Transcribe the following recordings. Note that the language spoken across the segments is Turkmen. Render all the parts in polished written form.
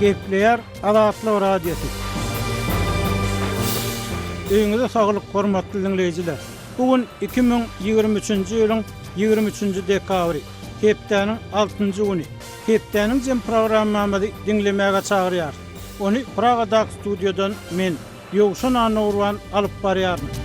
Gepleýär Azatlyk Radiosy. Öýüňize saglyk hormatly diňleýjiler! Bu gün 2023-nji ýylyň 23-nji dekabry, hepdäniň altynjy güni. Hepdäniň jem programmamyzy diňlemäge çagyrýarys. Ony Pragadaky studiýadan men, Ýowşan Annagurban alyp barýaryn.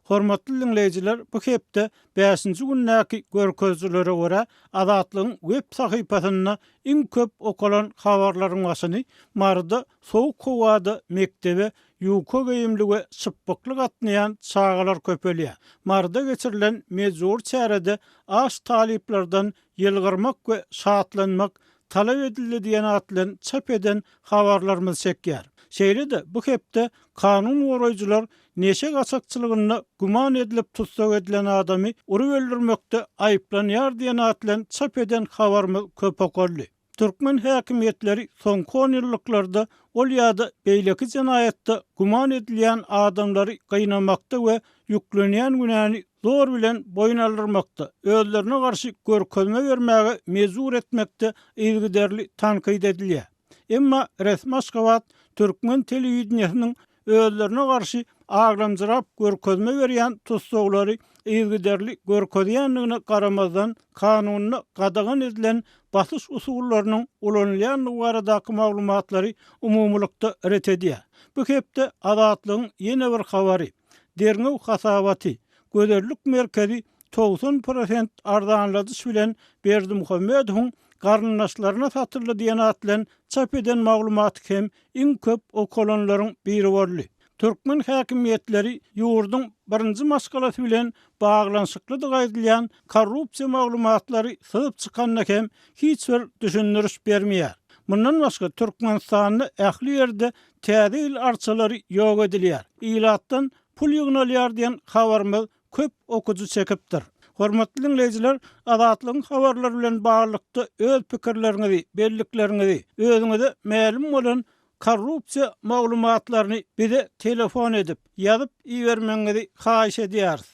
Hormatly diňleýjiler, bu hepde bäşinji gündäki görkezijilere görä, Azatlygyň web sahypasynda iň köp okalan habarlaryň başyny Maryda sowuk howada mekdebe ýuka geýimli we şypbykly gatnaýan çagalar köpelýär. Maryda geçirilen mejbury çärede aç talyplardan ýylgyrmak we şatlanmak talap edildi diýen at bilen çap eden habarlarymyz çekýär. Şeýle-de bu hepde kanun goraýjylar neşe gaçakçylygynda güman edilip tussag edilen adamy urup öldürmekde aýyplanýar diýen at bilen çap eden habarymyz köp okaldy. Türkmen häkimiýetleri soňky onýyllyklarda ol ýa-da beýleki jenaýatda güman edilýän adamlary gynamakda we ýüklenýän günäni zor bilen boýun aldyrmakda, özlerine garşy görkezme bermäge mejbur etmekde yzygiderli tankyt edilýär. Emma resmi Aşgabat türkmen telewideniýesiniň özlerine garşy aglamjyrap görkezme berýän tussaglary yzygiderli görkezýändigine garamazdan, kanunda gadagan edilen basyş usullarynyň ulanylýandygy baradaky maglumatlary umumylykda ret edýär. Bu hepde Azatlygyň ýene bir habary, derňew hasabaty, Gözellik merkezi 90 prosent arzanladyş bilen Berdimuhamedowyň garyndaşlaryna satyldy diýen at bilen çap eden maglumaty hem iň köp okalanlaryň biri boldy. Türkmen häkimiýetleri ýurduň birinji maşgalasy bilen baglanyşyklydygy aýdylýan korrupsiýa maglumatlary syzyp çykanda hem hiç bir düşündiriş bermeýär. Mundan başga, Türkmenistanda ähli ýerde Täze ýyl arçalary ýok edilýär, ilatdan pul ýygnalýar diýen habarymyz köp okyjy çekipdir. Hormatly diňleýjiler, Azatlygyň habarlary bilen baglylykda öz pikirleriňizi, bellikleriňizi, özüňize mälim bolan korrupsiýa maglumatlaryny bize telefon edip, ýazyp ibermegiňizi haýyş edýäris.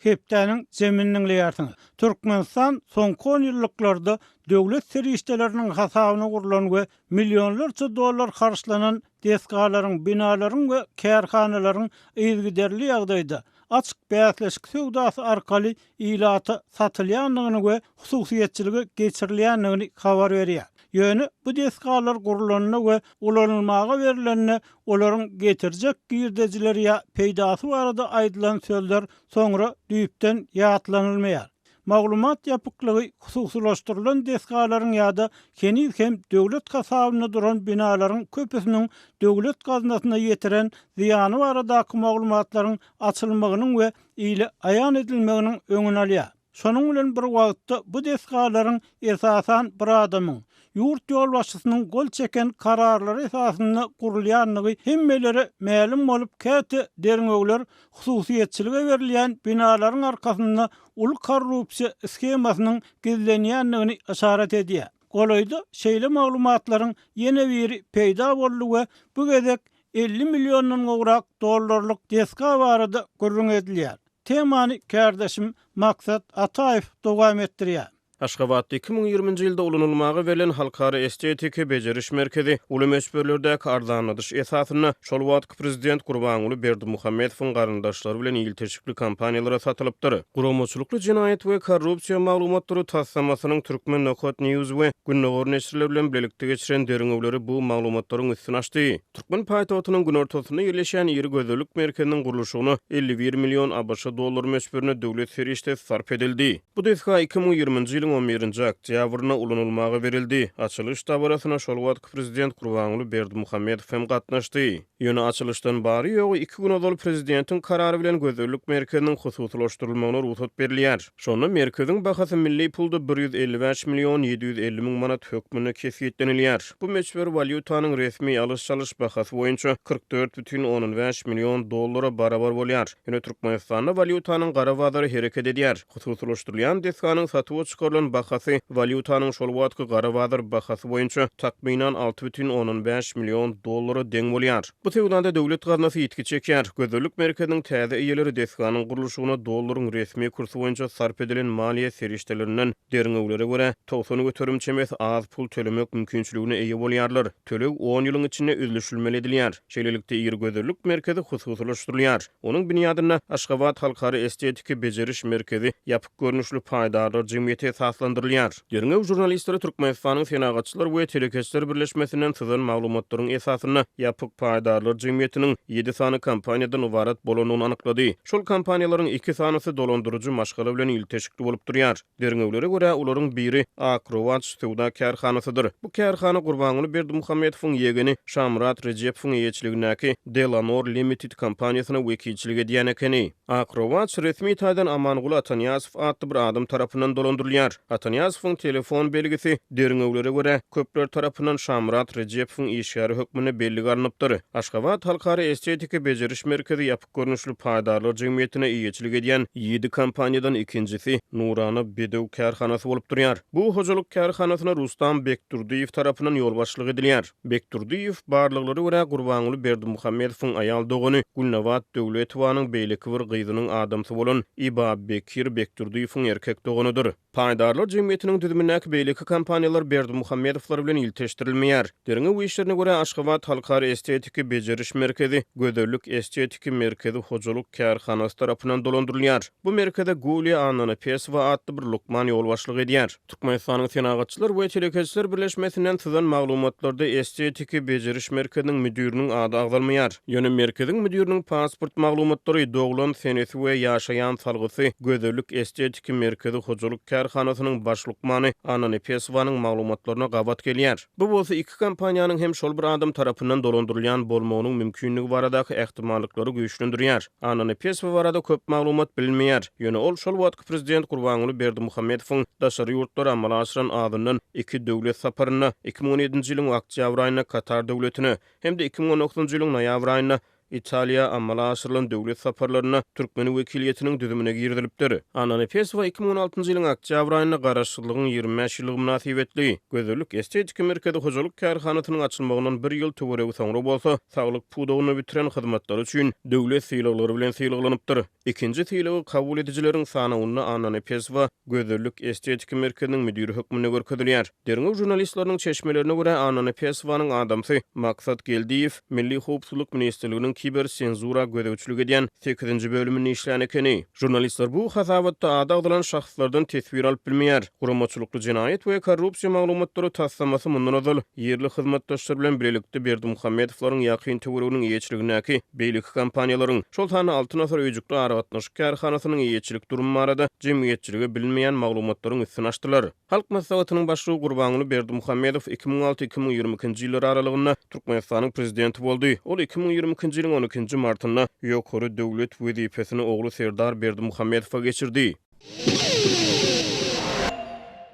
Hepdäniň jemini diňleýärsiňiz. Türkmenistan soňky onýyllyklarda döwlet serişdeleriniň hasabyna gurlan we millionlarça dollar harçlanan desgalaryň, binalaryň we kärhanalaryň yzygiderli ýagdaýda açyk bäsleşik söwdasy arkaly ilata satylýandygyny we hususyýetçilige geçirilýändigini habar berýär. Ýöne bu desgalar gurlanda we ulanylmaga berlende olaryň getirjek girdejileri ýa peýdasy barada aýdylan sözler soňra düýpden ýatlanylmaýar. Maglumat ýapyklygy hususylaşdyrylan desgalaryň ýa-da heniz hem döwlet hasabynda duran binalaryň köpüsiniň döwlet gaznasyna ýetiren zyýany baradaky maglumatlaryň açylmagynyň we ile aýan edilmeginiň öňüni alýar. Şonuň bilen bir wagtda bu desgalaryň esasan bir adamyň, ýurt ýolbaşçysynyň gol çeken kararlary esasynda gurulýandygy hemmelere mälim bolup, käte derňewler hususyýetçilige berilýän binalaryň arkasynda uly korrupsiýa shemasynyň gizlenýändigini yşarat edýär. Golaýda şeýle maglumatlaryň ýene biri peýda boldy we bu gezek 50 milliondan gowrak dollarlyk desga barada gürrüň edilýär. Temany kärdeşim Maksat Ataýew dowam etdirýär. Aşgabatda 2020-nji ýylda ulanylmaga berlen Halkara estetiki bejeriş merkezi uly möçberlerdäki arzanladyş esasynda şol wagtky prezident Gurbanguly Berdimuhamedowyň garyndaşlary bilen ilteşikli kompaniýalara satylypdyr. Guramaçylykly jenaýat we korrupsiýa maglumatlary taslamasynyň Turkmen Nokat News we Gündogar neşirleri bilen bilelikde geçiren derňewleri bu maglumatlaryň üstüni açdy. Türkmen paýtagtynyň günortasynda ýerleşýän iri gözellik merkeziniň gurluşygyna 51 million ABŞ dollary möçberinde döwlet serişdesi sarp edildi. Bu desga 2020-nji ýylyň on birinji oktýabrynda ulanylmaga berildi. Açylyş dabarasyna şol wagtky prezident Gurbanguly Berdimuhamedow hem gatnaşdy. Ýöne açylyşdan bary-ýogy iki gün ozal prezidentiň karary bilen gözellik merkeziniň hususylaşdyrylmagyna rugsat berilýär. Şonda merkeziň bahasy milli pulda 155 million 750 müň manat hökmünde kesgitlenilýär. Bu möçber walýutanyň resmi alyş-çalyş bahasy boýunça 44 bütin ondan bäş million dollara barabar bolýar. Ýöne Türkmenistanda walýutanyň gara bazary hereket edýär. Hususylaşdyrylýan desganyň satuwa çykarylan. çykarylan bahasy walýutanyň şol wagtky gara bazar bahasy boýunça takmynan 6,5 million dollara deň bolýar. Bu söwdada döwlet gaznasy ýitgi çekýär. Gözellik merkeziniň täze eýeleri desganyň gurluşygyna dollaryň resmi kursy boýunça sarp edilen maliýe serişdelerinden, derňewlere görä, 90% çemesi az pul tölemek mümkinçiligine eýe bolýarlar. Töleg on ýylyň içinde üzlüşilmeli edilýär. Şeýlelikde, iri gözellik merkezi hususylaşdyrylýar. Onuň binýadynda Aşgabat halkara estetiki bejeriş merkezi ýapyk görnüşli paýdarlar jemgyýeti esaslandyrylýar. Derňew žurnalistleri Türkmenistanyň Senagatçylar we telekeçiler birleşmesinden syzan maglumatlaryň esasynda ýapyk paýdarlar jemgyýetiniň ýedi sany kompaniýadan ybarat bolandygyny anyklady. Şol kompaniýalaryň iki sanysy dolandyryjy maşgala bilen ilteşikli bolup durýar. Derňewlere görä, olaryň biri Ak rowaç söwda kärhanasydyr. Bu kärhana Gurbanguly Berdimuhamedowyň ýegeni Şamyrat Rejepowyň eýeçiligindäki Delanor Limited kompaniýasyna wekilçilik edýän ekeni. Ak rowaç resmi taýdan Amanguly Atanyýazow atly bir adam tarapyndan dolandyrylýar. Atanyýazowyň telefon belgisi, derňewlere görä, köpler tarapyndan Şamyrat Rejepowyň işgäri hökmünde bellige alnypdyr. Aşgabat halkara estetiki bejeriş merkezi ýapyk görnüşli paýdarlar jemgyýetine eýeçilik edýän ýedi kompaniýadan ikinjisi Nurana Bedew kärhanasy bolup durýar. Bu hojalyk kärhanasyna Rustam Bekdurdyýew tarapyndan ýolbaşçylyk edilýär. Bekdurdyýew, barlaglara görä, Gurbanguly Berdimuhamedowyň aýal dogany Gülnabat Döwletowanyň beýleki bir gyzynyň adamsy bolan Ibabekir Bekdurdyýewiň erkek doganydyr. Paýdarlar jemgyýetiniň düzümindäki beýleki kompaniýalar Berdimuhamedowlar bilen ilteşdirilmeýär. Derňew işlerine görä, Aşgabat halkara estetiki bejeriş merkezi Gözellik estetiki merkezi hojalyk kärhanasy tarapyndan dolandyrylýar. Bu merkeze Gulýa Annanepesowa atly bir lukman ýolbaşçylyk edýär. Türkmenistanyň Senagatçylar we telekeçiler birleşmesinden syzan maglumatlarda estetiki bejeriş merkeziniň müdiriniň ady agzalmaýar. Ýöne merkeziň müdiriniň pasport maglumatlary, doglan senesi we ýaşaýan salgysy Gözellik estetiki merkezi hojalyk kärhanasynyň baş lukmany Anna Nepesowanyň maglumatlaryna gabat gelýär. Bu bolsa iki kompaniýanyň hem şol bir adam tarapyndan dolandyrylýan bolmagynyň mümkinligi baradaky ähtimallyklary güýçlendirýär. Anna Nepesowa barada köp maglumat bilinmeýär. Ýöne ol şol wagtky prezident Gurbanguly Berdimuhamedowyň daşary ýurtlara amala aşyran azyndan iki döwlet saparynda, 2017-nji ýylyň oktýabr aýynda Katar döwletine hem-de 2019-njy ýylyň noýabr aýynda Italiýa amala aşyrylan döwlet saparlarynda türkmen wekiliýetiniň düzümine girizilipdir. Annanepesowa 2016-njy ýylyň oktýabr aýynda Garaşsyzlygyň 25 ýyllygy mynasybetli, Gözellik estetiki merkezi hojalyk kärhanasynyň açylmagyndan bir ýyl töweregi soňra bolsa, saglyk pudagynda bitiren hyzmatlary üçin döwlet sylaglary bilen sylaglanypdyr. Ikinji sylagy kabul edijileriň sanawynda Annanepesowa Gözellik estetiki merkeziniň müdiri hökmünde görkezilýär. Derňew žurnalistleriniň çeşmelerine görä, Annanepesowanyň adamsy Maksat Geldiýew Milli howpsuzlyk ministrliginiň kiber senzura gözegçilik edýän sekizinji bölüminde işlän ekeni. Žurnalistler bu hasabatda ady agzalan şahslardan teswir alyp bilmeýär. Guramaçylykly jenaýat we korrupsiýa maglumatlary taslamasy mundan ozal ýerli hyzmatdaşlar bilen bilelikde Berdimuhamedowlaryň ýakyn töwereginiň eýeçiligindäki beýleki kompaniýalaryň, şol sanda Altyn asyr öýjükli aragatnaşyk kärhanasynyň eýeçilik durumy barada jemgyýetçilige bilinmeýän maglumatlaryň üstüni açdylar. Halk Maslahatynyň Başlygy Gurbanguly Berdimuhamedow 2006, 2022-nji ýyllar aralygynda Türkmenistanyň Prezidenti boldy. Ol 2022-nji ýylyň on ikinji martynda ýokary döwlet wezipesini ogly Serdar Berdimuhamedowa geçirdi.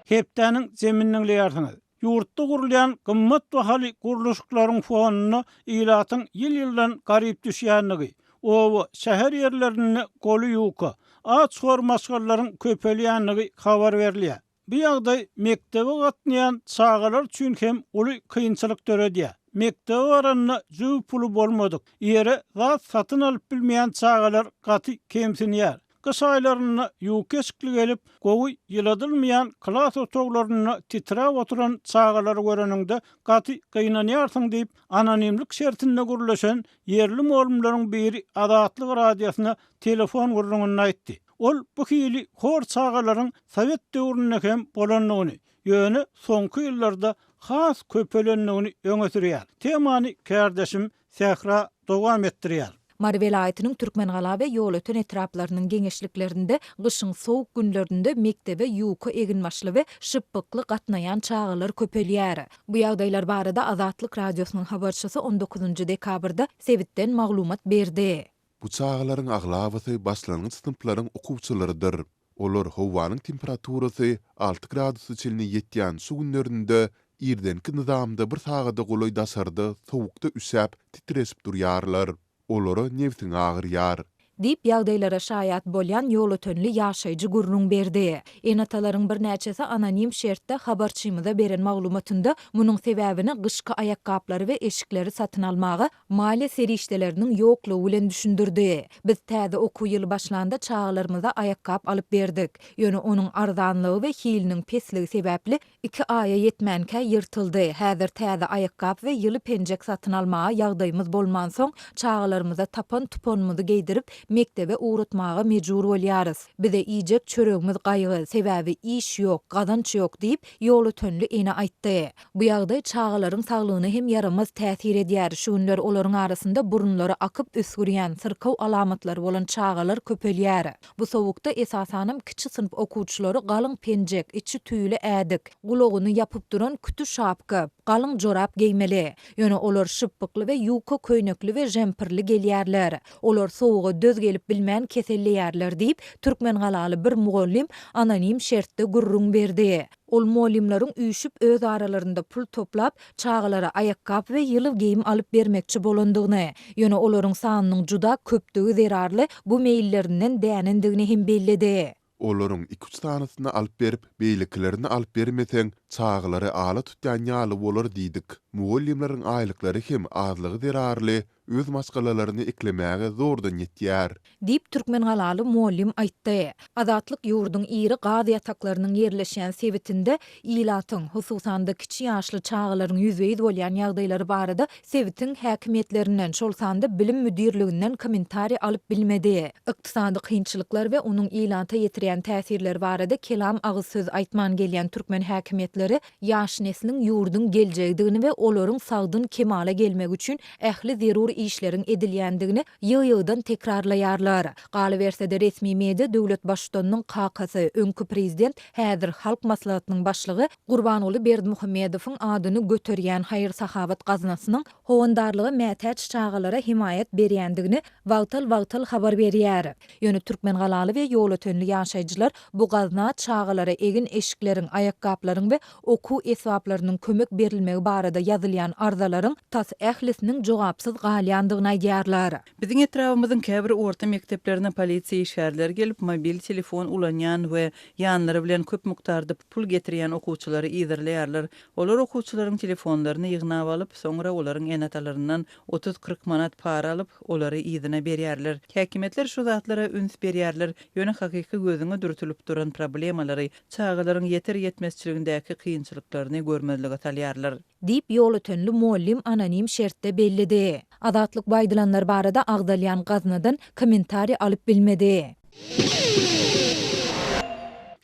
Hepdäniň jemini diňleýärsiňiz. Ýurtda gurulýan gymmat bahaly gurluşyklaryň fonunda ilatyň ýyl-ýyldan garyp düşýändigi, oba, şäher ýerlerinde goly ýuka, aç-hor maşgalalaryň köpelýändigi habar berilýär. Bu ýagdaý mekdebe gatnaýan çagalar üçin hem uly kynçylyk döredýär. Mekdebe baranda jübi puly bolmadyk, ýere zat satyn alyp bilmeýän çagalar gaty kemsinýär. Gyş aýlarynda ýuka eşikli gelip, gowy ýyladylmaýan klas otaglarynda titräp oturan çagalary göreniňde gaty gynanýarsyň diýip, anonimlik şertinde gürleşen ýerli mugallymlaryň biri Azatlyk Radiosyna telefon gürrüňinde aýtdy. Ol bu hili hor çagalaryň sowet döwründe hem bolandygyny, ýöne soňky ýyllarda has köpelendigini öňe sürýär. Temany kärdeşim Sähra dowam etdirýär. Mary welaýatynyň Türkmengala we Ýolöten etraplarynyň geňeşliklerinde gyşyň sowuk günlerinde mekdebe ýuka eginbaşly we şypbykly gatnaýan çagalar köpelýär. Bu ýagdaýlar barada Azatlyk Radiosynyň habarçysy on dokuzynjy dekabrda sebitden maglumat berdi. Bu çagalaryň aglabasy başlangyç synplaryň okuwçylarydyr. Olar howanyň temperaturasy alty gradusa çenli ýetýän şu günlerinde irdenki nyzamda bir sagada golaý daşarda sowukda üşäp, titreşip durýarlar. Olara nebsiň agyrýar. Diýip, ýagdaýlara şaýat bolýan ýolötenli ýaşaýjy gürrüň berdi. Ene-atalaryň birnäçesi anonim şertde habarçymyza beren maglumatynda munuň sebäbini gyşky aýakgaplary we eşikleri satyn almaga maliýe serişdeleriniň ýoklugy bilen düşündirdi. Biz täze okuw ýyly başlanda çagalarymyza aýakgap alyp berdik. Ýöne onuň arzanlygy we hiliniň pesligi sebäpli Iki aýa ýetmänkä ýyrtyldy. Häzir täze aýakgap we ýyly penjek satyn almaga ýagdaýymyz bolmansoň, çagalarymyza tapan-tupanymyzy geýdirip, mekdebe ugratmaga mejbur bolýarys. Bize iýjek çöregimiz gaýgy, sebäbi iş ýok, gazanç ýok diýip, ýolötenli ene aýtdy. Bu ýagdaý çagalaryň saglygyna hem ýaramaz täsir edýär. Şu günler olaryň arasynda burunlary akyp üsgürýän, syrkaw alamatlary bolan çagalar köpelýär. Bu sowukda esasanam kiçi synp okuwçylary galyň penjek, içi tüýli ädik, gulagyny ýapyp duran küti şapka, galyň jorap geýmeli. Ýöne olar şypbykly we ýuka köýnekli we žempirli gelýärler. Olar sowuga döz gelip bilmän keselleýärler diýip, türkmengalaly bir mugallym anonim şertde gürrüň berdi. Ol mugallymlaryň üýşüp öz aralarynda pul toplap, çagalara aýakgap we ýyly geýim alyp bermekçi bolandygyny, ýöne olaryň sanynyň juda köpdügi zerarly bu meýillerinden dänendigini hem belledi. Olaryň iki-üç sanysyny alyp berip, beýlekilerini alyp bermeseň, çagalary ala tutýan ýaly bolar diýdik. Mugallymlaryň aýlyklary hem azlygy zerarly öz maşgalalaryny eklemäge zordan ýetýär. Diýip, türkmengalaly mugallym aýtdy. Azatlyk ýurduň iri gaz ýataklarynyň ýerleşýän sebitinde ilatyň, hususan-da, kiçi ýaşly çagalaryň ýüzbe-ýüz bolýan ýagdaýlary barada sebitiň häkimiýetlerinden, şol sanda bilim müdirliginden kommentariý alyp bilmedi. Ykdysady kynçylyklar we onuň ilata ýetirýän täsirleri barada kelam agyz söz aýtman gelýän türkmen häkimiýetleri ýaş nesliň ýurduň geljegidigini we olaryň sagdyn kemala gelmegi üçin ähli zerur işleriň edilýändigini ýygy-ýygydan tekrarlaýarlar. Galyberse-de, resmi media döwlet Baştutanynyň kakasy, öňki prezident, häzir Halk Maslahatynyň başlygy Gurbanguly Berdimuhamedowyň adyny göterýän haýyr-sahawat gaznasynyň howandarlyga mätäç çagalara hemaýat berýändigini wagtal-wagtal habar berýär. Ýöne türkmengalaly we ýolötenli ýaşaýjylar bu gazna çagalara egin-eşikleriň, aýakgaplaryň we okuw esbaplarynyň kömek berilmegi barada ýazylýan arzalaryň tas ählisiniň jogapsyz galýandygyny aýdýarlar. Biziň etrabymyzyň käbir orta mekdeplerine polisiýa işgärleri gelip, mobil telefon ulanýan we ýanlary bilen köp mukdarda pul getirýän okuwçylary yzarlaýarlar. Olar okuwçylaryň telefonlaryny ýygnap alyp, soňra olaryň ene-atalaryndan otuz-kyrk manat para alyp, olary yzyna berýärler. Häkimiýetler şu zatlara üns berýärler, ýöne hakyky gözüňe dürtülip duran problemalary, çagalaryň ýeter-ýetmezçiligindäki kynçylyklaryny görmezlige salýarlar. Diýip, ýolötenli mugallym anonim şertde belledi. Azatlyk bu aýdylanlar barada agzalýan gaznadan kommentariý alyp bilmedi.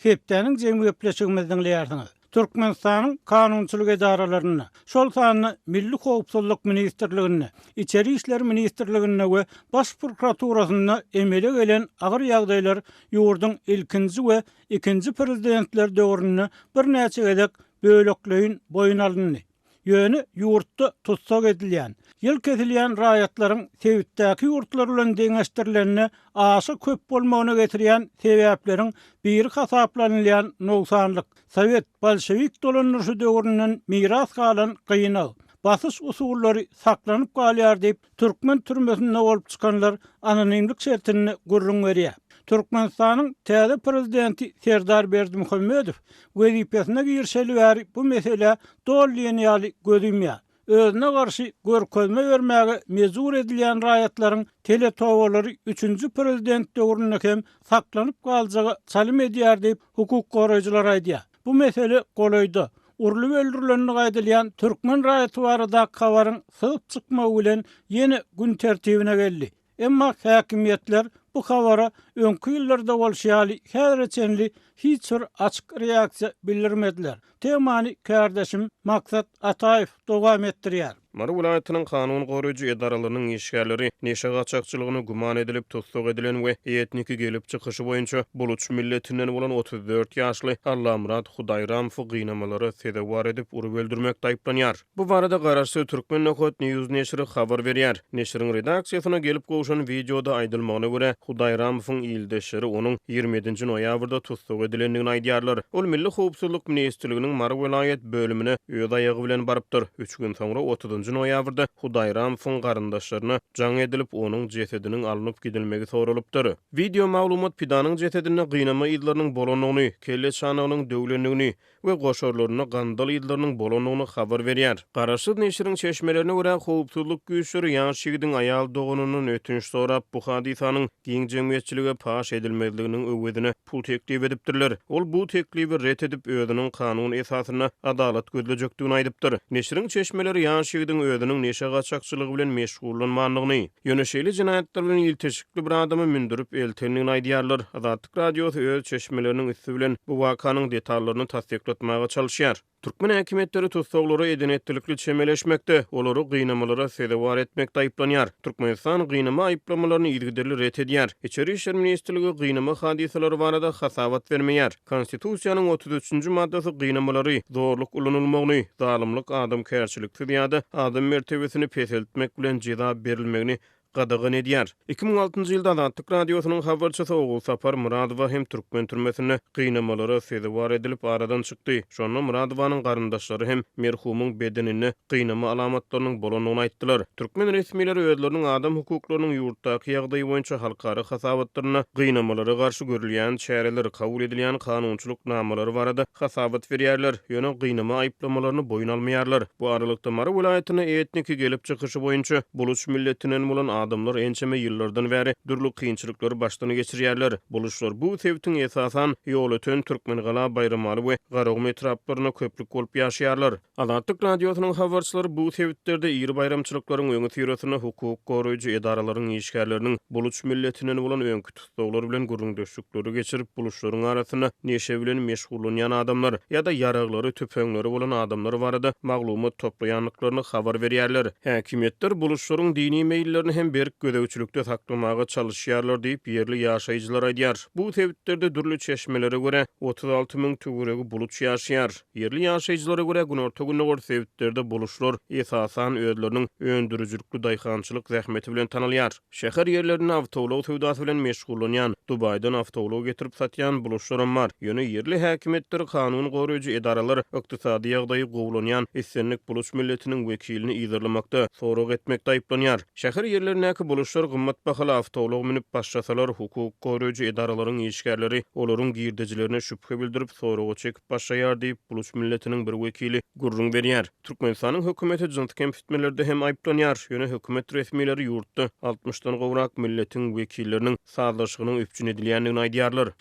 Hepdäniň jemi gepleşigimizi diňleýärsiňiz. Türkmenistanyň kanunçylyk edaralarynda, şol sanda Milli howpsuzlyk ministrliginde, Içeri işler ministrliginde we Baş prokuraturasynda emele gelen agyr ýagdaýlar ýurduň ilkinji we ikinji prezidentleri döwründe birnäçe gezek bölekleýin boýun alyndy. Ýöne ýurtda tussag edilýän, ýyl kesilýän raýatlaryň sebitdäki ýurtlar bilen deňeşdirilende aşa köp bolmagyna getirýän sebäpleriň biri hasaplanylýan nogsanlyk, sowet, bolşewik dolandyryşy döwründen miras galan gynag, basyş usullary saklanyp galýar diýip, türkmen türmesinde bolup çykanlar anonimlik şertinde gürrüň berýär. Türkmenistanyň täze prezidenti Serdar Berdimuhamedow wezipesine girişeli bäri bu meselä doly diýen ýaly göz ýumýar. Özüne garşy görkezme bermäge mejbur edilýän raýatlaryň teletobalary üçünji prezident döwründe hem saklanyp galjaga çalym edýär diýip, hukuk goraýjylar aýdýar. Bu mesele golaýda, urlup öldürilendigi aýdylýan türkmen raýaty baradaky habaryň syzyp çykmagy bilen ýene gün tertibine geldi. Emma häkimiýetler bu habara öňki ýyllarda bolşy ýaly häzire çenli hiç bir açyk reaksiýa bildirmediler. Temany kärdeşim Maksat Ataýew dowam etdirýär. Mary welaýatynyň kanun goraýjy edaralarynyň işgärleri neşe gaçakçylygyna güman edilip tussag edilen we etniki gelip çykyşy boýunça buluç milletinden bolan 34 ýaşly Allamyrat Hudaýramowy gynamalara sezewar edip urup öldürmekde aýyplanýar. Bu barada garaşsyz Turkmen Nokat News neşiri habar berýär. Neşiriň redaksiýasyna gelip gowşan wideoda aýdylmagyna görä, Hudaýramowyň ildeşleri onuň 27 nji noýabrda tussag edilendigini aýdýarlar. Ol Milli howpsuzlyk ministrliginiň Mary welaýat bölümine öz aýagy bilen barypdyr. Üç gün soňra, otuzynjy. 29-njy noýabrda Hudaýramowyň garyndaşlaryna jaň edilip, onuň jesediniň alnyp gidilmegi soralypdyr. Wideo maglumat pidanyň jesedinde gynama yzlarynyň bolandygyny, kelle çanagynyň döwlendigini we goşarlarynda gandal yzlarynyň bolandygyny habar berýär. Garaşsyz neşiriň çeşmelerine görä, howpsuzlyk güýçleri ýaş ýigidiň aýal doganyndan ötünç sorap, bu hadysanyň giň jemgyýetçilige paş edilmezliginiň öwezine pul teklip edipdirler. Ol bu teklibi ret edip, özüniň kanun esasynda adalat gözlejekdigini aýdypdyr. Neşiriň çeşmeleri ýaş ýigidiň özüniň neşe gaçakçylygy bilen meşgullanmandygyny, ýöne şeýle jenaýatlar bilen ilteşikli bir adamy mündürip eltendigini aýdýarlar. Azatlyk Radiosy öz çeşmeleriniň üsti bilen bu wakanyň detallaryny tassyklatmaga çalyşýar. Türkmen häkimiýetleri tussaglara eden-etdilikli çemeleşmekde, olary gynamalara sezewar etmekde aýyplanýar. Türkmenistan gynama aýyplamalaryny yzygiderli ret edýär. Içeri işler ministrligi gynama hadysalary barada hasabat bermeýär. Konstitusiýanyň 33-nji maddasy gynamalary, zorluk ulanylmagyny, zalymlyk, adamkärçiliksiz ýa-da adam mertebesini peseltmek bilen jeza berilmegini gadagan edýär. 2006-njy ýylda Azatlyk Radiosynyň habarçysy Ogulsapar Myradowa hem türkmen türmesinde gynamalara sezewar edilip aradan çykdy. Şonda Myradowanyň garyndaşlary hem merhumyň bedeninde gynama alamatlarynyň bolandygyny aýtdylar. Türkmen resmileri özleriniň adam hukuklarynyň ýurtdaky ýagdaýy boýunça halkara hasabatlarynda gynamalara garşy görülýän çäreler, kabul edilýän kanunçylyk namalary barada hasabat berýärler, ýöne gynama aýyplamalaryny boýun almaýarlar. Bu aralykda, Mary welaýatynda etniki gelip çykyşy boýunça buluç milletinden bolan adamlar ençeme ýyllardan bäri dürli kynçylyklary başdan geçirýärler. Buluçlar bu sebitiň esasan Ýolöten, Türkmengala, Baýramaly we Garagum etraplarynda köplük bolup ýaşaýarlar. Azatlyk Radiosynyň habarçylary bu sebitlerde iri baýramçylyklaryň öňüsyrasynda hukuk goraýjy edaralaryň işgärleriniň buluç milletinden bolan öňki tussaglar bilen gürrüňdeşlikleri geçirip, buluçlaryň arasynda neşe bilen meşgullanýan adamlar ýa-da ýaraglary, tüpeňleri bolan adamlar barada maglumat toplaýandyklaryny habar berýärler. Häkimiýetler buluçlaryň dini meýillerini hem berk gözegçilikde saklamaga çalyşýarlar diýip, ýerli ýaşaýjylar aýdýar. Bu sebitlerde dürli çeşmelere görä, 36 müň töweregi buluç ýaşaýar. Ýerli ýaşaýjylara görä, günorta-gündogar sebitlerde buluçlar, esasan, özleriniň öndürijilikli daýhançylyk zähmeti bilen tanalýar. Şäher ýerlerinde awtoulag söwdasy bilen meşgullanýan, Dubaýdan awtoulag getirip satýan buluçlaram bar. Ýöne ýerli häkimiýetler, kanun goraýjy edaralar ykdysady ýagdaýy gowulanýan islendik buluç milletiniň wekilini yzarlamakda, sorag etmekde aýyplanýar. Şäher ýerlerindäki buluçlar gymmat bahaly awtoulag münüp başlasalar, hukuk goraýjy edaralaryň işgärleri olaryň girdejilerine şübhe bildirip, soraga çekip başlaýar diýip, buluç milletiniň bir wekili gürrüň berýär. Türkmenistanyň hökümeti jyns kemsitmelerde hem aýyplanýar, ýöne hökümet resmileri ýurtda altmyşdan gowrak milletiň wekilleriniň sazlaşygynyň üpjün edilýändigini aýdýarlar.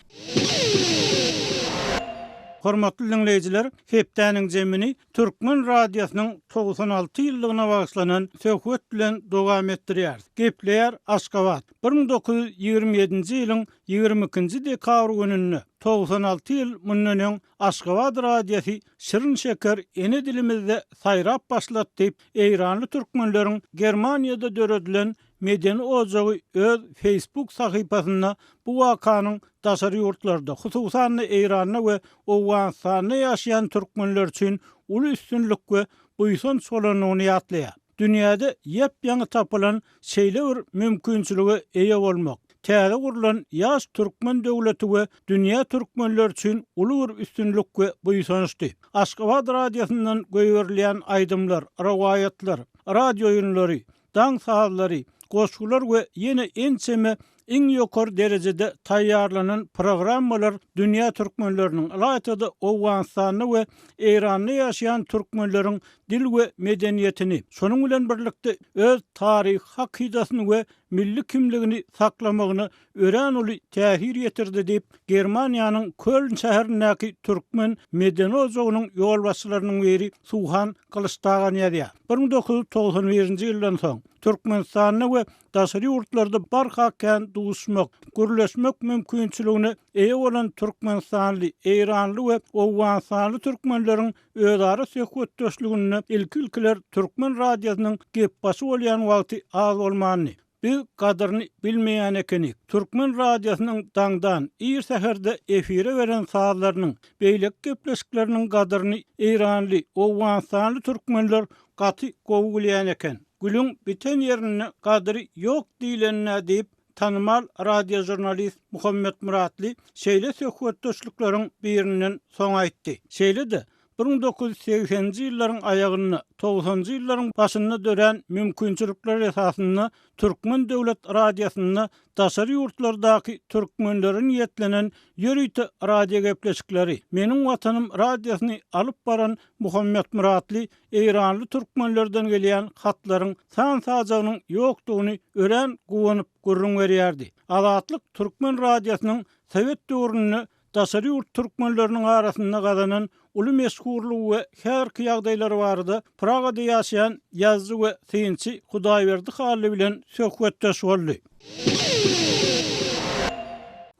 Hormatly diňleýjiler, hepdäniň jemini Türkmen radiosynyň 96 ýyllygyna bagyşlanan söhbet bilen dowam etdirýäris. Gepleýär Aşgabat. 1927-nji ýylyň 22-nji dekabr gününde, 96 ýyl mundan öň Aşgabat radiosy şirin-şeker ene dilimizde saýrap başlady diýip, eýranly türkmenleriň Germaniýada döredilen medeni ojagy öz Facebook sahypasynda bu wakanyň daşary ýurtlarda, hususan-da Eýranda we Owganystanda ýaşaýan türkmenler üçin uly üstünlik we buýsanç bolandygyny ýatlaýar. Dünýäde ýap-ýaňy tapylan şeýle bir mümkinçilige eýe bolmak, täze gurlan ýaş türkmen döwleti we dünýä türkmenleri üçin uly bir üstünlik we buýsançdy. Aşgabat radiosyndan goýberilýän aýdymlar, rowaýatlar, radioýunlary, daň sazlary, goşgular we ýene ençeme iň ýokary derejede taýýarlanan programmalar dünýä türkmenleriniň, ylaýta-da Owganystanda we Eýranda ýaşaýan türkmenleriň dil we medeniýetini, şonuň bilen birlikde öz taryhy hakydasyny we milli kimligini saklamagyna örän uly täsir ýetirdi diýip, Germaniýanyň Köln şäherindäki türkmen medeni ojagynyň ýolbaşçylarynyň biri Suhan Gylyçtagan ýazýar. 1991-nji ýyldan soň, Türkmenistanda we daşary ýurtlarda barha kän duşmak, gürleşmek mümkinçiligine eýe bolan türkmenistanly, eýranly we owganystanly türkmenleriň özara söhbetdeşliginde ilki-ilkiler türkmen radiosynyň gepbaşy bolýan wagty az bolmandy. Biz gadyryny bilmeýän ekenik. Türkmen radiosynyň daňdan, ir säherde efire beren sazlarynyň, beýleki gepleşikleriniň gadyryny eýranly, owganystanly türkmenler gaty gowy bilýän eken. Gülüň biten ýerinde gadyry ýok diýlenine diýip, tanymal radiožurnalist Muhammet Myratly şeýle söhbetdeşlikleriň birinden soň aýtdy. Şeýle-de, 1980-nji ýyllaryň aýagynda, togsanjy ýyllaryň başynda dörän mümkinçilikler esasynda Türkmen döwlet radiosynda daşary ýurtlardaky türkmenlere niýetlenen ýörite radiogepleşikleri, Meniň Watanym radiosyny alyp baran Muhammet Myratly eýranly türkmenlerden gelýän hatlaryň san-sajagynyň ýokdugyny örän guwanyp gürrüň berýärdi. Azatlyk türkmen radiosynyň sowet döwründe daşary ýurt türkmenleriniň arasynda gazanan uly meşhurlygy we häzirki ýagdaýlary barada Pragada ýaşaýan ýazyjy we synçy Hudaýberdi Hally bilen söhbetdeş boldy.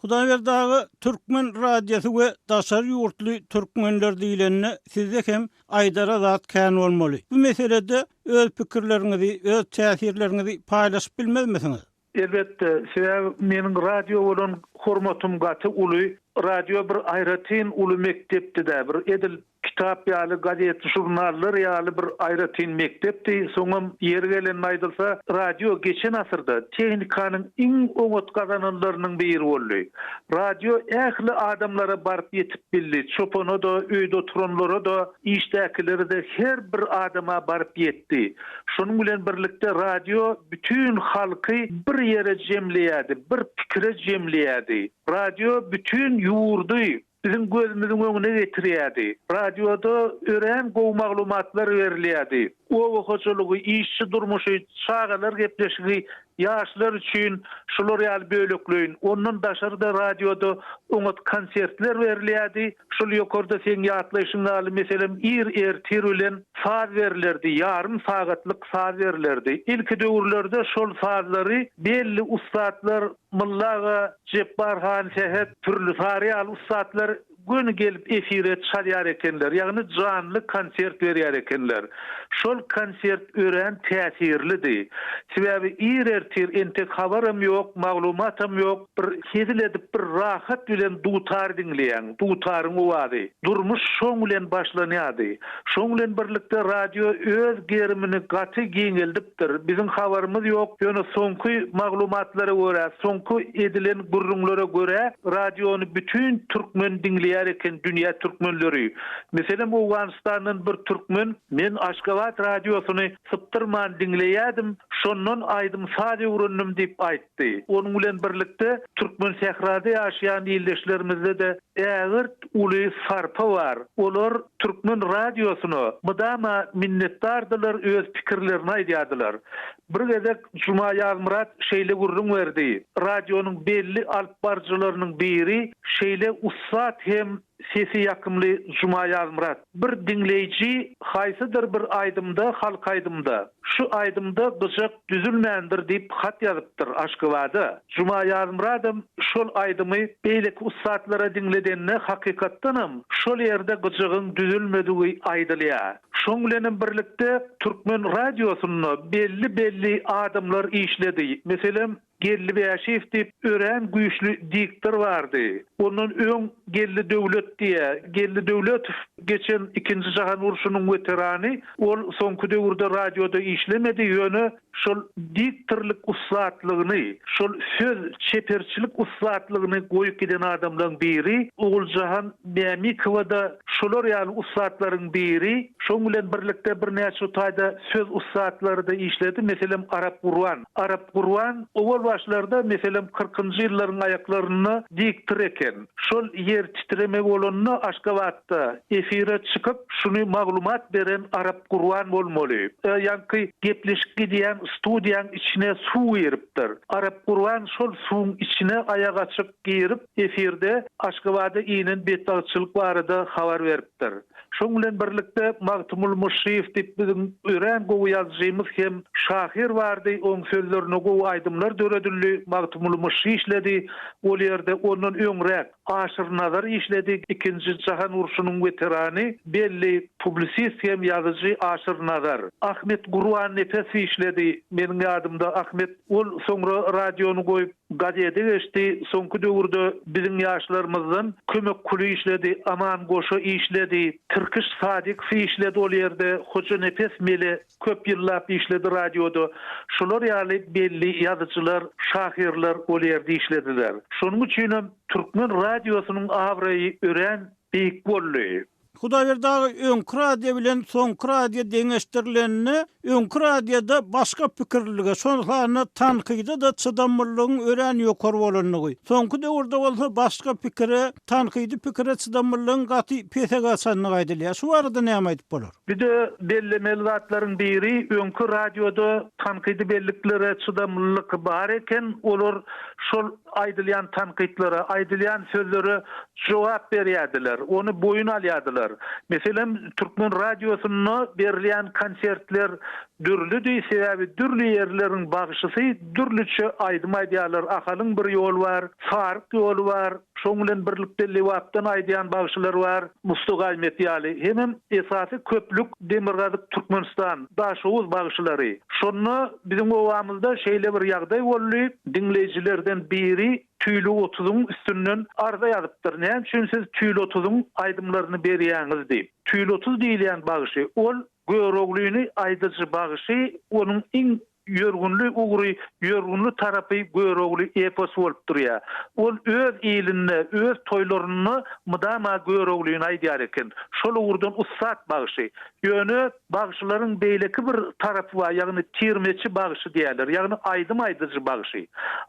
Hudaýberdi aga, türkmen radiosy we daşary ýurtly türkmenler diýlende sizde hem aýdara zat kän bolmaly. Bu meselede öz pikirleriňizi, öz täsirleriňizi paýlaşyp bilmezmisiňiz? Elbetde, sebäbi meniň radio bolan hormatym gaty uly. Radio bir aýratyn uly mekdepdi-dä, bir edil kitap ýaly, gazet-žurnallar ýaly bir aýratyn mekdepdi. Soňam ýeri gelende aýdylsa, radio geçen asyrda tehnikanyň iň oňat gazananlarynyň biri boldy. Radio ähli adamlara baryp ýetip bildi, çopana-da, öýde oturanlara-da, işdäkilere-de her bir adama baryp ýetdi. Şonuň bilen birlikde radio bütin halky bir ýere jemleýärdi, bir pikire jemleýärdi. Radio bütin ýurdy biziň gözümiziň öňüne getirýärdi. Radioda örän gowy maglumatlar berilýärdi. Oba hojalygy, işçi durmuşy, çagalar gepleşigi, ýaşlar üçin şular ýaly bölekleýin. Ondan daşary-da radioda oňat konsertler berilýärdi. Şol ýokarda seň ýatlaýşyň ýaly, meselem, ir ertir bilen saz berlerdi, ýarym sagatlyk saz berlerdi. Ilki döwürlerde şol sazlary belli ussatlar Mylla aga, Jepbar han Sähet, Pürli Sary ýaly ussatlar göni gelip efire çalýar ekenler, ýagny janly konsert berýär ekenler. Şol konsert örän täsirlidi. Sebäbi ir ertir entek habaram ýok, maglumatam ýok, bir hezil edip bir rahat bilen dutar diňleýäň, dutaryň owazy. Durmuş şoň bilen başlanýardy. Şoň bilen birlikde radio öz gerimini gaty giňeldipdir. Biziň habarymyz ýok, ýöne soňky maglumatlara görä, soňky edilen gürrüňlere görä, radiony bütin türkmen diňleýär eken, dünýä türkmenleri. Meselem, Owganystandan bir türkmen, Men Aşgabat radiosyny sypdyrman diňleýärdim, şondan aýdym-saz öwrendim diýip aýtdy. Aýtdy. Onuň bilen birlikde, Türkmensährada ýaşaýan ildeşlerimizde-de ägirt uly sarpa bar. Olar türkmen radiosyna mydama minnetdardylar, öz pikirlerini aýdýardylar. Bir gezek Juma Ýazmyrat şeýle gürrüň berdi, Radionyň belli alypbaryjylarynyň biri şeýle ussat hem Sesi ýakymly Juma Ýazmyrat. Bir diňleýji haýsydyr bir aýdymda halk aýdymda şu aýdymda gyjak düzülmändir diýip hat ýazypdyr Aşgabada. Juma Ýazmyradam şol aýdymy beýleki ussatlara diňledende hakykatdanam şol ýerde gyjagyň düzülmedigi aýdylýar. Şoň bilenem birlikde türkmen radiosynda belli belli adamlar işledi. Meselem Geldi Bäşiýew diýip örän güýçli diktor bardy. Ondan öň Geldi Döwlet diýýär. Geldi Döwletow geçen Ikinji jahan urşunyň weterany. Ol soňky döwürde radioda işlemedi, ýöne şol diktorlyk ussatlygyny, şol söz çeperçilik ussatlygyny goýup giden adamlaň biri. Oguljahan Mämikowa-da şolar ýaly ussatlaryň biri. Şoň bilen birlikde birnäçe taýda söz ussatlary-da işledi. Meselem, Arap Gurban. Arap Gurban owal başlarda, meselem, kyrkynjy ýyllaryň aýaklarynda diktor eken. Şol ýer titreme bolanda Aşgabatda efire çykyp, şuny maglumat beren Arap Gurban bolmaly. Ýaňky gepleşik gidýän studiýaň içine suw giripdir. Arap Gurban şol suwuň içine aýak açyk girip, efirde Aşgabada inen betbagtçylyk barada habar beripdir. Şoň bilen birlikde Magtymguly Myşşyýew diýip biziň örän gowy ýazyjymyz hem şahyr bardy, oň sözlerine gowy aýdymlar döredildi, Magtymguly Myşşy işledi ol ýerde, ondan öňräk Aşyr Nazar işledi, ikinji jahan urşunyň weterany, belli publisist hem ýazyjy Aşyr Nazar. Ahmet Gurbannepesow işledi, meniň ýadymda Ahmet ol soňra radiony goýup, Gazete geçdi. Soňky döwürde biziň ýaşlarymyzdan Kömek Kuly işledi, Aman Goşa işledi, Tirkiş Sadykow işledi ol ýerde, Hojanepes Mele köp ýyllap işledi radioda. Şular ýaly belli ýazyjylar, şahyrlar ol ýerde işlediler. Şonuň üçinem türkmen radiosynyň abraýy örän beýik boldy. Hudaýberdi aga öňki radio bilen soňky radio deňeşdirilende öňki radioda başga pikirlilige, şol sanda tankyda-da çydamlylygyň örän ýokary bolandygy, soňky döwürde bolsa başga pikire, tankydy pikire çydamlylygyň gaty pese gaçandygy aýdylýar. Şu barada näme aýdyp bolar? Bir-de bellemeli zatlaryň biri, öňki radioda tankydy belliklere çydamlylyk bar eken, olar şol aýdylýan tankytlara, aýdylýan sözlere jogap berýärdiler, ony boýun alýardylar. Meselem, türkmen radiosynda berilýän konsertler dürlüdi, sebäbi dürli ýerleriň bagşysy dürlüçe aýdym aýdýarlar, Ahalyň bir ýoly bar, Saryk ýoly bar, şoň bilen birlikde Lebapdan aýdýan bagşylar bar, Musta Gaýmet ýaly. Hemem esasy köplük Demirgazyk Türkmenistan, Daşoguz bagşylary. Şonda biziň obamyzda şeýle bir ýagdaý boldy, diňleýjilerden biri Tüýli otuzyň üstünden arza ýazypdyr, näme üçin siz Tüýli otuzyň aýdymlaryny berýäňiz diýip. Tüýli 30 diýilýän bagşy, ol Göroglyny aýdyjy bagşy, onuň iň ýörgünli ugry, ýörgünli tarapy Görogly eposy bolup durýar. Ol öz ilinde, öz toýlarynda mydama Göroglyny aýdýar eken. Şol ugurdan ussat bagşy. Ýöne bagşylaryň beýleki bir tarapy bar, ýagny tirmeçi bagşy diýýärler, ýagny aýdym aýdyjy bagşy.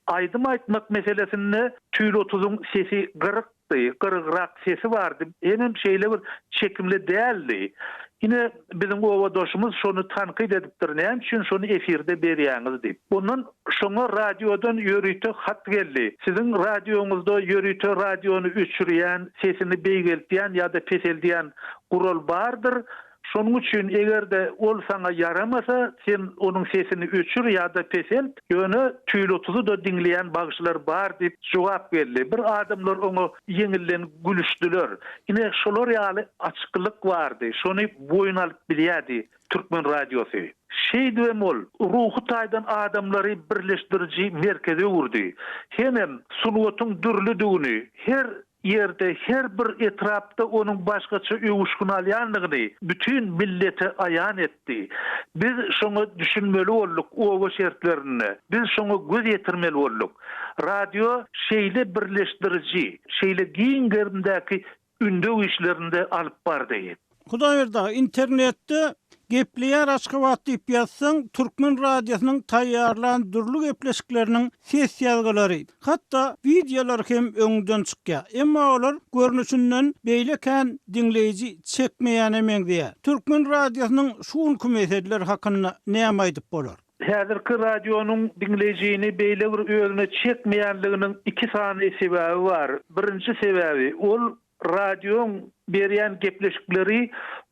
Aýdym aýtmak meselesinde Tüýli otuzyň sesi gyrykdy, gyrygrak sesi bardy, hemem şeýle bir çekimli däldi. Ine, biziň obadaşymyz şony tankyt edipdir, näme üçin şony efirde berýäňiz diýip. Ondan şoňa radiodan ýörite hat geldi. Siziň radioňyzda ýörite radiony öçürýän, sesini beýgeltýän ýa-da peseldýän gural bardyr. Şonuň üçin eger-de ol saňa ýaramasa, sen onuň sesini öçür ýa-da peselt, ýöne tüýli otuzy-da diňleýän bagşylar bar diýip jogap geldi. Bir adamlar oňa ýeňilden gülüşdiler. Ine, şolar ýaly açyklyk bardy. Şony boýun alyp bilýärdi türkmen radiosy. Şeýdibem ol ruhy taýdan adamlary birleşdiriji merkeze öwürdi. Hemem sungatyň dürlüdigini, her ýerde, her bir etrapda onuň başgaça öwüşgin alýandygyny bütin millete aýan etdi. Biz şoňa düşünmeli bolduk oba şertlerinde. Biz şoňa göz ýetirmeli bolduk. Radio şeýle birleşdiriji, şeýle giň gerimdäki ündew işlerini-de alyp bardy. Hudaýberdi aga, internetde Gepleýär Aşgabat diýip ýazsaň, türkmen radiosynyň taýýarlan dürli gepleşikleriniň ses ýazgylary, hatda wideolary hem öňüňden çykýar. Emma olar görnüşinden beýle kän diňleýji çekmeýäne meňzeýär. Türkmen radiosynyň şu günki meseleleri hakynda näme aýdyp bolar? Häzirki radionyň diňleýjini beýle bir özüne çekmeýänliginiň iki sany sebäbi bar. Birinji sebäbi, ol Radioň berýän gepleşikleri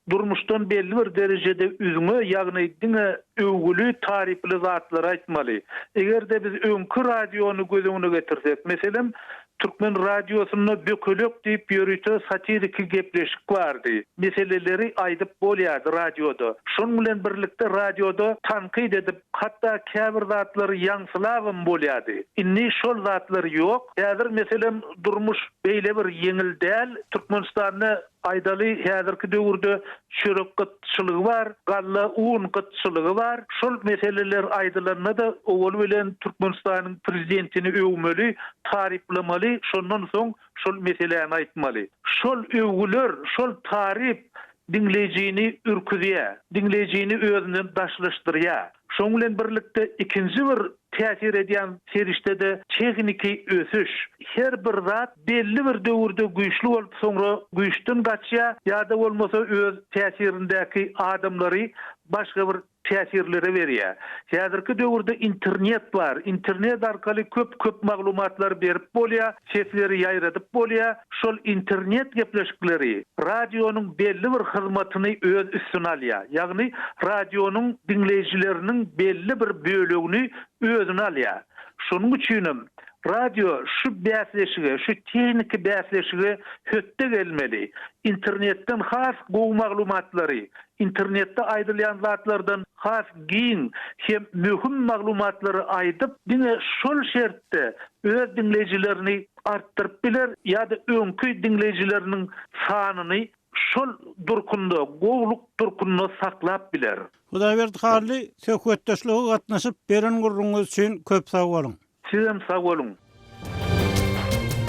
durmuşdan belli bir derejede üzňe, ýagny diňe öwgüli, taryply zatlary aýtmaly. Eger-de biz öňki radiony göz öňüne getirsek, meselem, Türkmen radiosynda Bökelek diýip ýörite satiriki gepleşik bardy. Meseleleri aýdyp bolýardy radioda. Şonuň bilen birlikde radioda tankyt edip, hatda käbir zatlary ýaňsylabam bolýardy. Indi şol zatlar ýok. Häzir, meselem, durmuş beýle bir ýeňil däl. Türkmenistanda, aýdaly, häzirki döwürde çörek gytçylygy bar, galla, un gytçylygy bar. Şol meseleler aýdylanda-da, owal bilen Türkmenistanyň prezidentini öwmeli, taryplamaly, şondan soň şol meseläni aýtmaly. Şol öwgüler, şol taryp diňleýjini ürküzýär, diňleýjini özünden daşlaşdyrýar. Şonuň bilen birlikde ikinji bir täsir edýän serişde-de tehniki ösüş. Her bir zat belli bir döwürde güýçli bolup soňra güýçden gaçýar ýa-da bolmasa öz täsirindäki adamlary başga bir täsirlere berýär. Häzirki döwürde internet bar. Internet arkaly köp-köp maglumatlary berip bolýar, sesleri ýaýradyp bolýar. Şol internet gepleşikleri radionyň belli bir hyzmatyny öz üstüne alýar. Ýagny radionyň diňleýjileriniň belli bir bölegini özüne alýar. Şonuň üçinem radio şu bäsleşige, şu tehniki bäsleşige hötde gelmeli. Internetden has gowy maglumatlary, internetde aýdylýan zatlardan has giň hem möhüm maglumatlary aýdyp, diňe şol şertde öz diňleýjilerini artdyryp biler ýa-da öňki diňleýjileriniň sanyny şol durkunda, gowulyk durkunda saklap biler. Hudaýberdi Hally, söhbetdeşlige gatnaşyp, beren gürrüňiňiz üçin köp sag boluň! Sizem sag boluň!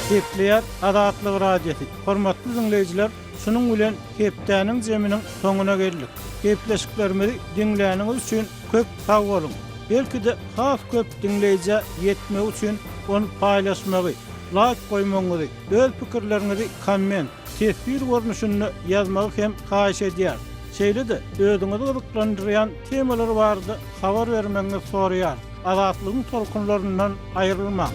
Gepleýär Azatlyk Radiosy. Hormatly diňleýjiler, şu. Şunuň bilen hepdäniň jeminiň soňuna geldik. Gepleşiklerimizi diňläniňiz üçin köp sag boluň! Belki-de has köp diňleýjä ýetmegi üçin ony paýlaşmagy, laýk goýmagyňyzy, öz pikirleriňizi komment, teswir görnüşinde ýazmagy hem haýyş edýäris. Şeýle-de özüňizi gyzyklandyrýan temalar barada habar bermegiňizi soraýarys. Azatlygyň tolkunlaryndan aýrylmaň!